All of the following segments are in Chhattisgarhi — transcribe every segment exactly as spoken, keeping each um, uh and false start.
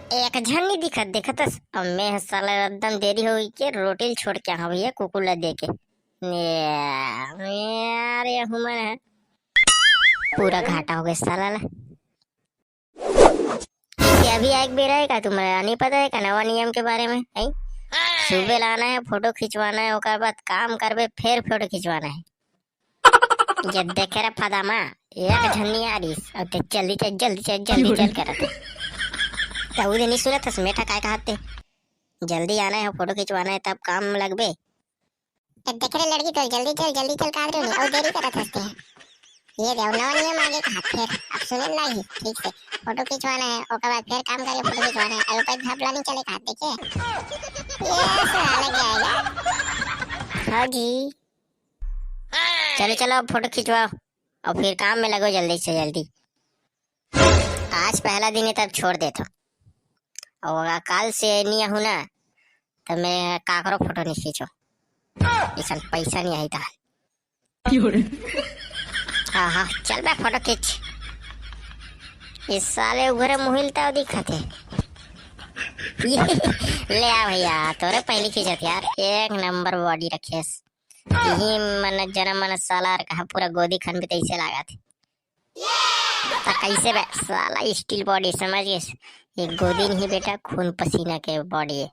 एक झन नहीं दिखत, देखत हस? अब मैं ह साला एकदम देरी हो गई के रोटी ल छोड़ के आहा भैया, कुकुर ला दे के। ये, यार, ये हुमन है, पूरा घाटा हो गया साला ला। ये अभी एक बेरा है का, तुम्हारा नहीं पता है का नवा नियम के बारे में, हैं? सुबह लाना है, फोटो खिंचवाना है, ओकर बाद काम करबे, फिर फोटो खिंचवाना है। ये देखे रे फदामा, एक झन नहीं आ रहीस, अब ते जल्दी चल, जल्दी चल, जल्दी चल करत है। तो उदे नहीं सुनत हस, मेठा काय कहत ते? जल्दी आना है, फोटो खिंचवाना है, तब काम लगबे। ए, देख रे लड़की, तो जल्दी चल, जल्दी चल, कहा रहे हो नहीं, और देरी करत हंसते हैं। ये दे, नवा नियम आगे कहा, फिर अब सुने ला ही ठीक से, फोटो खिंचवाना है, ओकर बाद फिर काम करके फोटो खिंचवाना है, अगर कोई घपला नहीं चले कहा, देखे? ये साला क्या है? हाँ जी, चलो, चलो, अब फोटो खिंचवाओ और फिर काम में लगो जल्दी से जल्दी। आज पहला दिन है, तब छोड़ देता हूँ। और अगर काल से नहीं आहू ना, तो मैं काकरो फोटो नहीं खींचो, इसन पैसा नहीं आई था। हाँ, हाँ, चल बे, फोटो खींच। इस साले उघरे मुहिल ताव दिखत है। ये, ले आ भैया, तोरे पहली खींचत यार, एक नंबर बॉडी रखेस। यही मन जनम मन साला, और कहा पूरा गोदी खान भी तैसे लागत है। त कैसे बे साला, स्टील बॉडी, समझ गए? ये गोदी नहीं बेटा, खून पसीना के बॉडी है।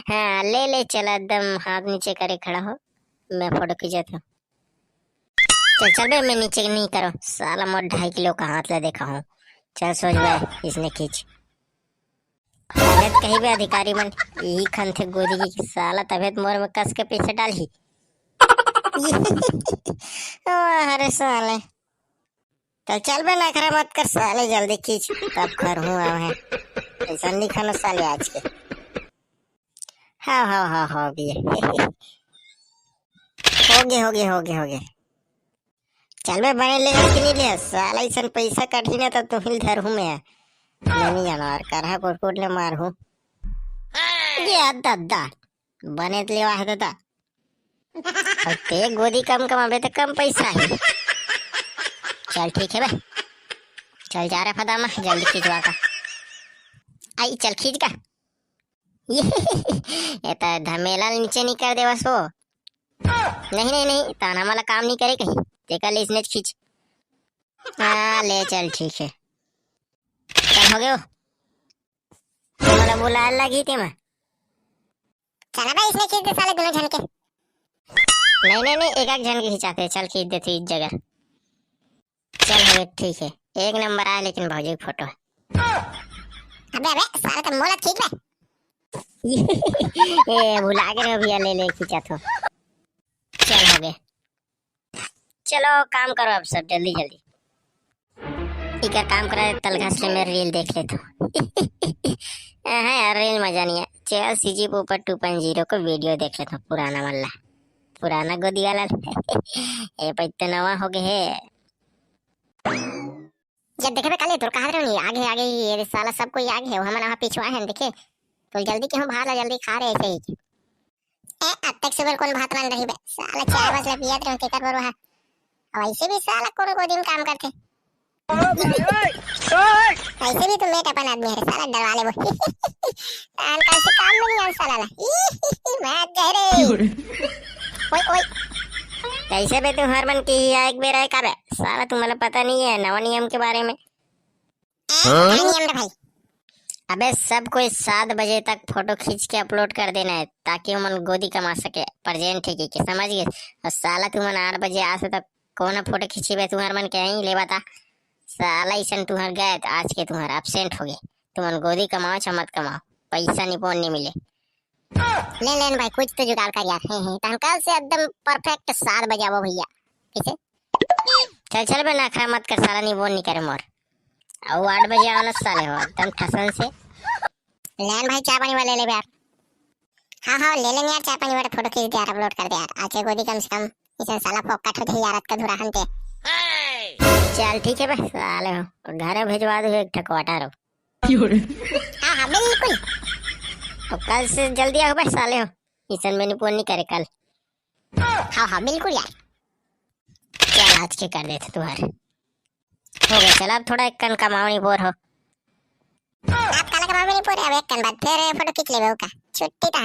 हाँ, ले ले, चला एकदम हाथ नीचे करे खड़ा हो, मैं फोटो खींचत हूँ। चल चल बे, मैं नीचे नहीं करो साला, मोर ढाई किलो का हाथ ला देखा हूँ। चल सोच बे, इसने खींच। गलत कही बे अधिकारी मन, यही खन थे गोदी की साला, तबे तो मोर में कस के पीछे डालही। वाह रे साले। तो चल बे, नखरा मत कर साले, जल्दी खींच, तब खर हूँ आवे है। ऐसा नहीं खाना साले आज के। हाँ, हाँ, हाँ, हो गए। हो गए, हो गए, हो गए, हो गए। चल बे, बने ले कि नहीं ले? साला ऐसन पैसा कटही ना तो तुहिल धर हूँ मैं। मैं नहीं जानवर, करहा कुटकुट ले मार हूँ। ये दादा, बने ले वाह दादा। और ते गोदी कम कमाबे तो कम पैसा है। चल ठीक है बे, चल जा रहा फदामा, जल्दी खींचवा का। आई चल खींच का। ये, ये तो धमेला नीचे नहीं कर देवा सो। नहीं, नहीं, नहीं, ताना वाला काम नहीं करे कहीं। देखा ले, इसने खींच। हाँ, ले चल, ठीक है। चल, हो गयो। तुम्हारा बुलाए लगी थी मैं। चला भाई, इसने खींच दे साले दोनों झन के। नहीं, नहीं, नहीं, एक एक झन के खिंचाते, चल खींच दे तू इस जगह। चल, हो गया, ठीक है, एक नंबर आया, लेकिन भौजी की फोटो है। अबे, अबे, सारा तो मोलत खींच बे। ए, भुला के रहो भैया, ले ले खींचा तो। चल, हो गए। चलो, काम करो अब सब, जल्दी, जल्दी। इकर काम करा, तलघास ले मेरे रील देख ले तो। हाँ यार, रील मजा नहीं है। चल, सीजी पोपट टू पॉइंट ज़ीरो को वीडियो देख ले तो, पुराना वाला, पुराना गोदी वाला। ए, पे तो नवा हो गए है। जब देखे बे काले तोर कहा रहे नहीं, आगे, आगे ही, ये साला सब कोई आगे है, वो हमन वहाँ पिछुआ है, देखे? तो जल्दी के हम भाला, जल्दी खा रहे ऐसे ही। ए, अब तक सुबह कौन भात मान रही बे? साला चाय बस ले पियत रहो, केकर बरो है। अब ऐसे भी साला कौन को दिन काम करते। ऐसे भी तो मेट अपन आदमी है, साला डरवा ले वो। आजकल से काम में नहीं आन साला ला। मैं कह रहे। ओए, ओए। कैसे बे तुम्हार मन की या एक बेर आए का बे? साला तुम्हारा पता नहीं है नवा नियम के बारे में। ए, हाँ? क्या नियम रे भाई? अबे सब कोई सात बजे तक फोटो खींच के अपलोड कर देना है, ताकि हमन गोदी कमा सके, प्रेजेंट है कि, कि समझ गए? और साला तुमन आठ बजे आ से तक कौन फोटो खींची बे तुम्हार मन के, नहीं ले बता। साला इसन तुम्हार गए तो आज के तुम्हार एब्सेंट हो गए। तुमन गोदी कमाओ चाहे मत कमाओ, पैसा निपोन नहीं मिले। ले लेन भाई, कुछ तो जुगाड़ कर यार। हैं, हैं, तहन कल से एकदम परफेक्ट सात बजे आवो भैया। कैसे? चल, चल बे, नखरा मत कर साला, नहीं बोल नहीं करे मोर। और आठ बजे आना साले हो, एकदम ठसन से। लेन भाई, चाय पानी वाले ले बे यार। हाँ, हाँ, ले लेन यार, चाय पानी वाला फोटो खींच दे यार, अपलोड कर दे यार। आज के गोदी कम से कम, इसे साला फोकट होते यार, रात का धुरा हनते। चल, ठीक है बे, साले हो, घर में भेजवा दो एक ठक वाटर हो। हाँ, हाँ, बिल्कुल। अब कल से जल्दी आओ बे, साले हो, इसन में निपोन नहीं करे कल। हाँ, हाँ, बिल्कुल यार। चल, आज के कर देते तुम्हारे। हो गया, चल, अब थोड़ा एक कन कमाओ नहीं बोर हो। अबे नहीं पूरे, अब एक कन बाद फिर फोटो खींच लेबे का, छुट्टी ता।